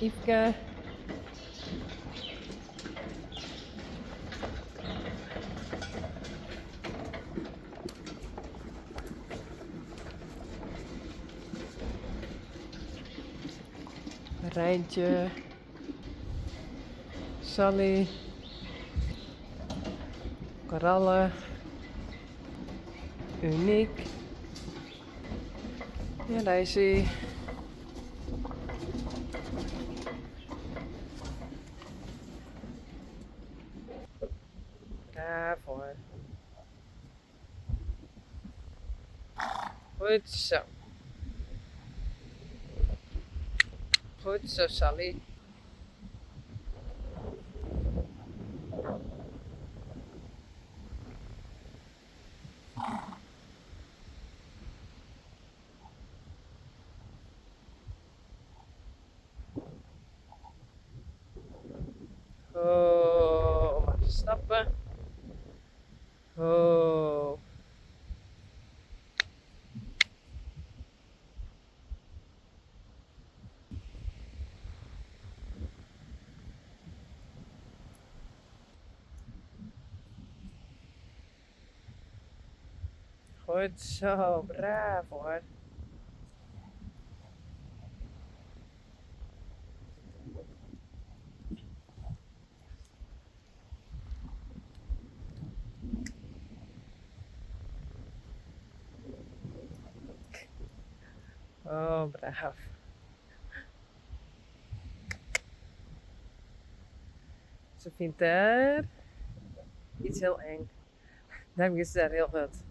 Yfke. Reintje. Sally. Koralle. Uniek. Ja, daar is hij. Braaf hoor. Goed zo. Goed zo, Sally. Oh, maar stappen. Oh. Goed zo, braaf hoor. Oh, braaf. Ze vindt daar iets heel eng. Daarom is ze daar heel goed.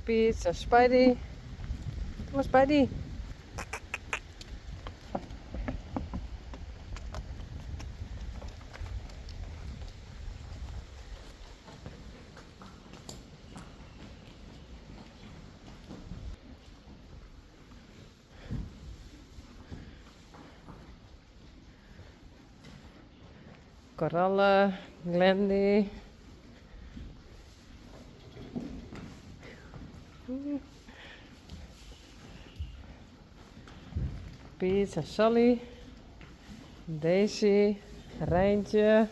Piet en Spidey. Kom mar Spidey. Koralle, Glendy. Piet en Sally. Daisy, Reintje,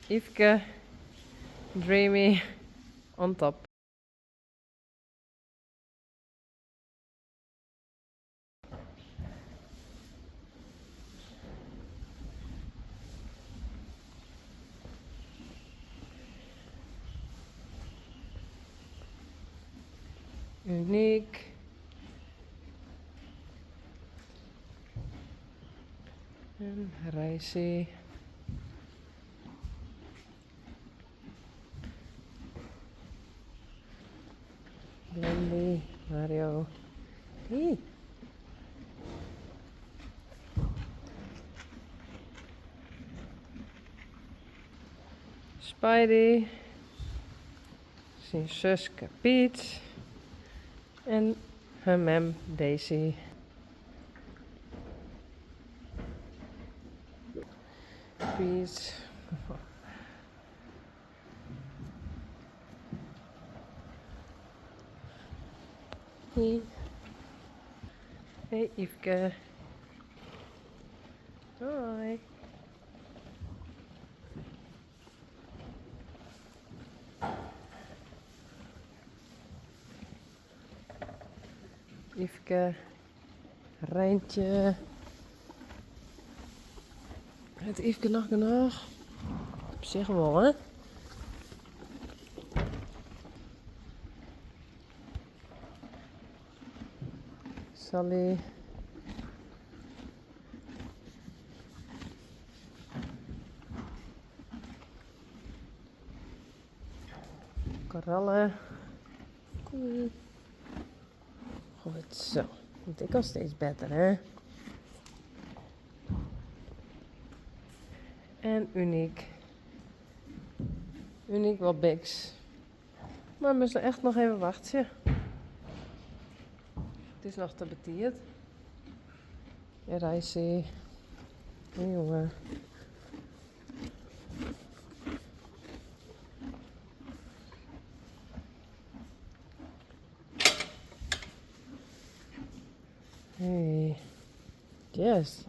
Yfke, Dreamy, on top. Uniek. En Reisy. Blendy, Mario. Hey. Spidey. Syn suske Piet. En har mem Daisy. Piet. Hey. Hey Yfke. Hoi. Yfke. Reintje. Hat Yfke noch genôch? Op sich wol, hè? Sally. Koralle. Koei. Goed zo. Want ik al steeds better, hè? En Uniek. Uniek wel biks. Maar we moeten echt nog even wachten. Het is noch te betiid. En Reisy. Hey, jongen. Hey. Yes.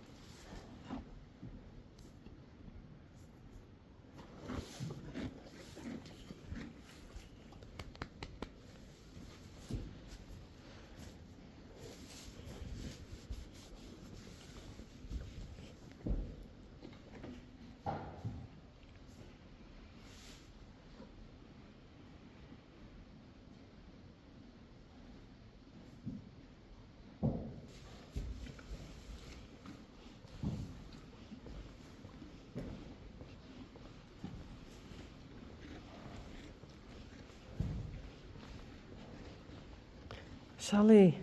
Sally,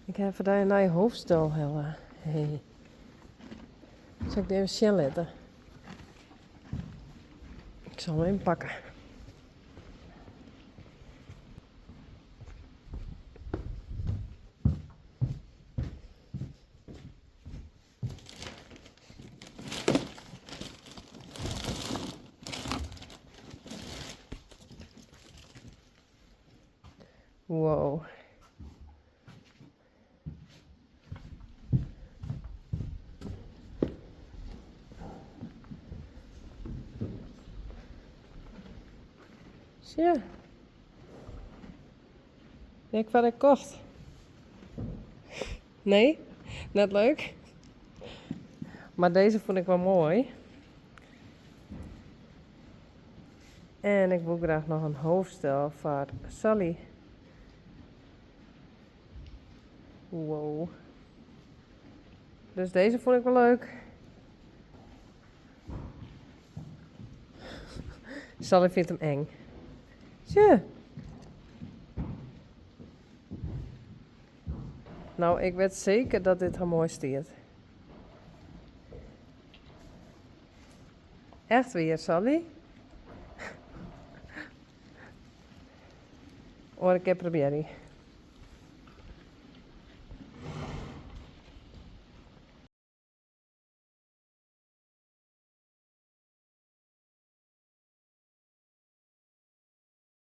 ik ha foar dy in nije hoofdstel helle. Hey. Sil ik dy even sjen litte? Ik sil him even pakke. Wow. Sjoch. Kijk wat ik kocht. Nee? Net leuk? Maar deze vond ik wel mooi. En ik wil graach noch in hoofdstel foar Sally. Wow. Dus deze vond ik wel leuk. Sally vindt hem eng. Tje. No, ik wit seker dat dit har moai stiet. Echt wier, Sally? Oare kear probearje.